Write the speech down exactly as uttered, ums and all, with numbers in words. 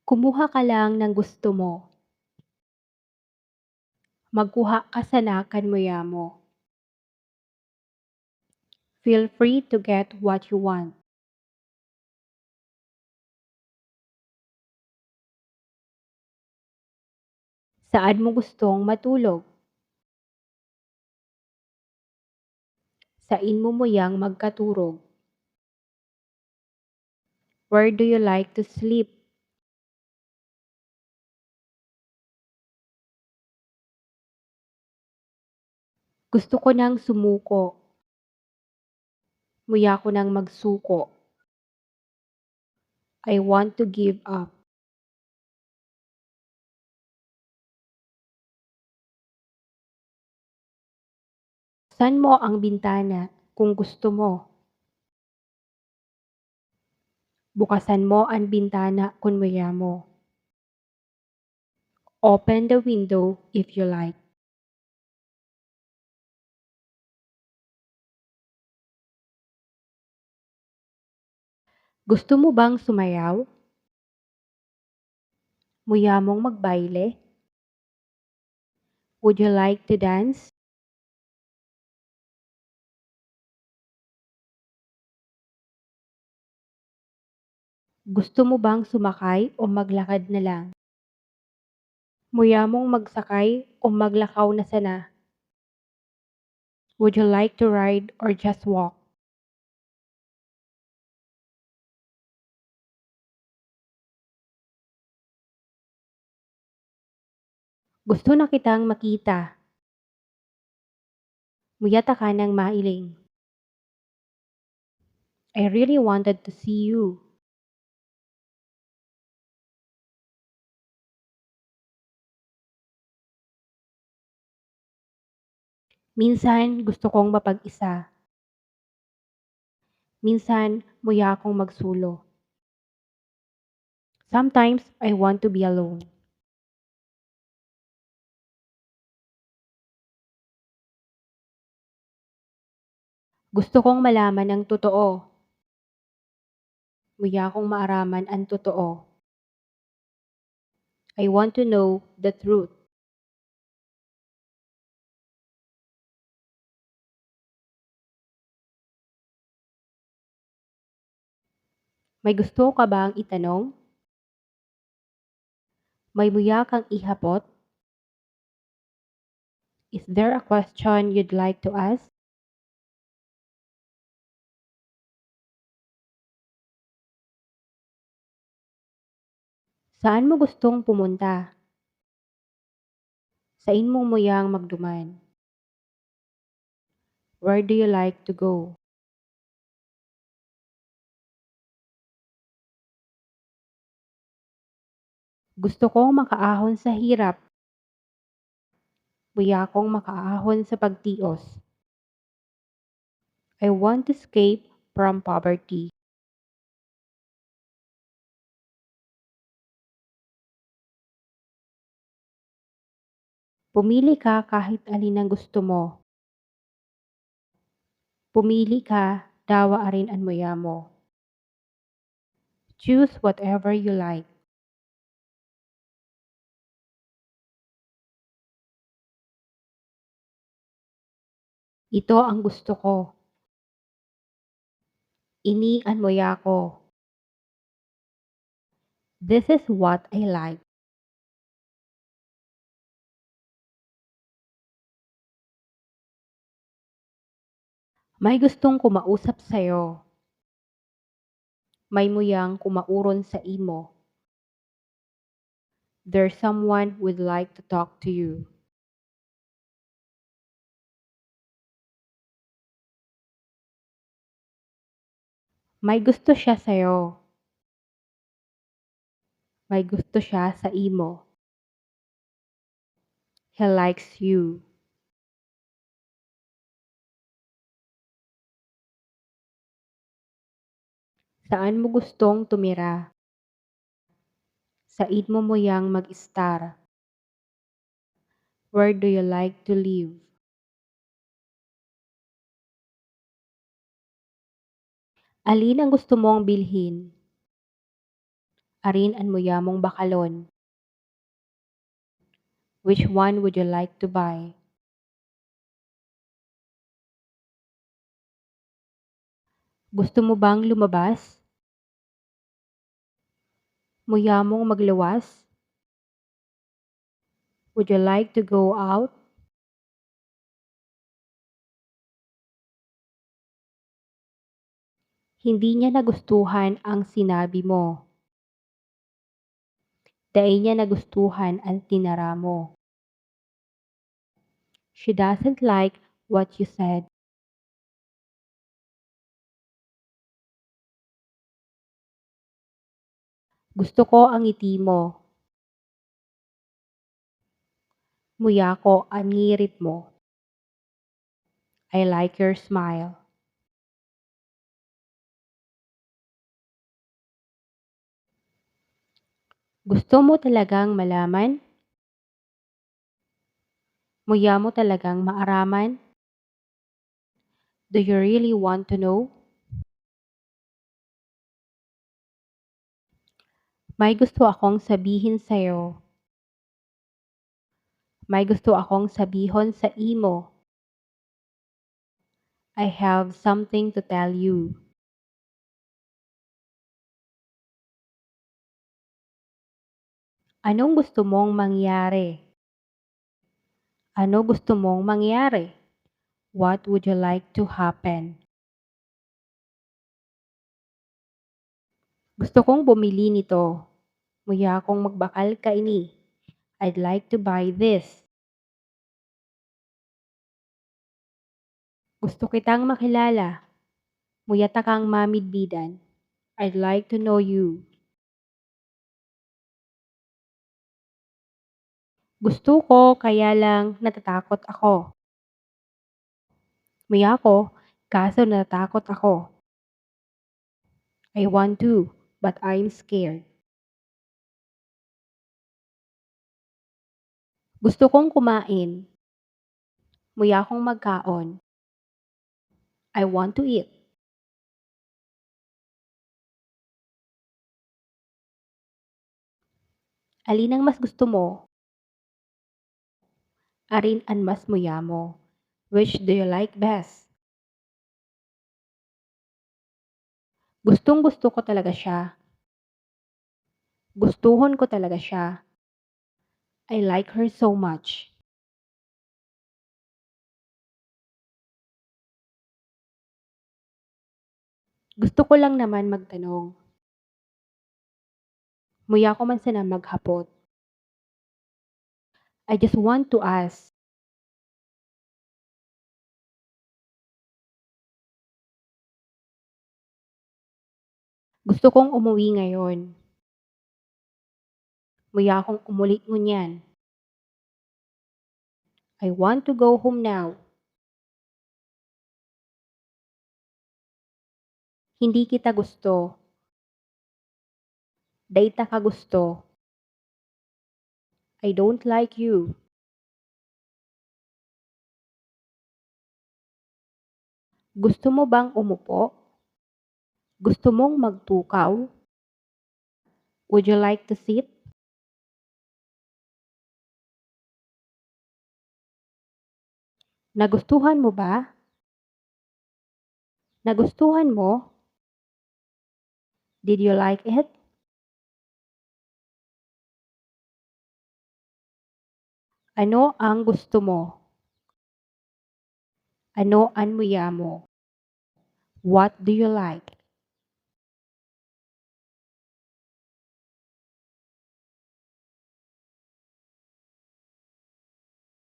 Kumuha ka lang ng gusto mo. Magkuha ka sana kan muya mo. Feel free to get what you want. Saan mo gustong matulog? Sain mo muyang magkaturog? Where do you like to sleep? Gusto ko nang sumuko. Muya ko nang magsuko. I want to give up. Buksan mo ang bintana kung gusto mo. Bukasan mo an bintana kun muya mo. Open the window if you like. Gusto mo bang sumayaw? Muya mong magbayle? Would you like to dance? Gusto mo bang sumakay o maglakad na lang? Muya mong magsakay o maglakaw na sana? Would you like to ride or just walk? Gusto na kitang makita. Muya taka nang mahiling. I really wanted to see you. Minsan, gusto kong mapag-isa. Minsan, muya akong magsolo. Sometimes, I want to be alone. Gusto kong malaman ang totoo. Muya kong maaraman an totoo. I want to know the truth. May gusto ka bang itanong? May muya kang ihapot? Is there a question you'd like to ask? Saan mo gustong pumunta? Sain mo muyang magduman? Where do you like to go? Gusto kong makaahon sa hirap. Muya kong makaahon sa pagtios. I want to escape from poverty. Pumili ka kahit alin ang gusto mo. Pumili ka, dawa arin an muya mo. Choose whatever you like. Ito ang gusto ko. Ini an muya ko. This is what I like. May gustong kumausap sayo. May muyang kumaoron sa imo. There's someone would like to talk to you. May gusto siya sayo. May gusto siya sa imo. He likes you. Saan mo gustong tumira? Sain mo muyang mag-estar? Where do you like to live? Alin ang gusto mong bilhin? Arin an muya mong bakalon? Which one would you like to buy? Gusto mo bang lumabas? Muya mong magluwas? Would you like to go out? Hindi niya nagustuhan ang sinabi mo. Dai niya nagustuhan an tinara mo. She doesn't like what you said. Gusto ko ang ngiti mo. Muya ko an ngirit mo. I like your smile. Gusto mo talagang malaman? Muya mo talagang maaraman? Do you really want to know? May gusto akong sabihin sa'yo. May gusto akong sabihon sa imo. I have something to tell you. Anong gusto mong mangyari? Ano gusto mong mangyari? What would you like to happen? Gusto kong bumili nito. Muya akong magbakal kaini. I'd like to buy this. Gusto kitang makilala. Muya takang mamidbidan. I'd like to know you. Gusto ko, kaya lang natatakot ako. Muya ko, kaso natatakot ako. I want to, but I'm scared. Gusto kong kumain. Muya akong magkaon. I want to eat. Alin ang mas gusto mo? Arin an mas muya mo? Which do you like best? Gustong-gusto ko talaga siya. Gustuhon ko talaga siya. I like her so much. Gusto ko lang naman magtanong. Muya ko man sana maghapot. I just want to ask. Gusto kong umuwi ngayon. Muya akong umuli ngunyan. I want to go home now. Hindi kita gusto. Dai ta ka gusto. I don't like you. Gusto mo bang umupo? Gusto mong magtukaw? Would you like to sit? Nagustuhan mo ba? Nagustuhan mo? Did you like it? Ano ang gusto mo? Ano an muya mo? What do you like?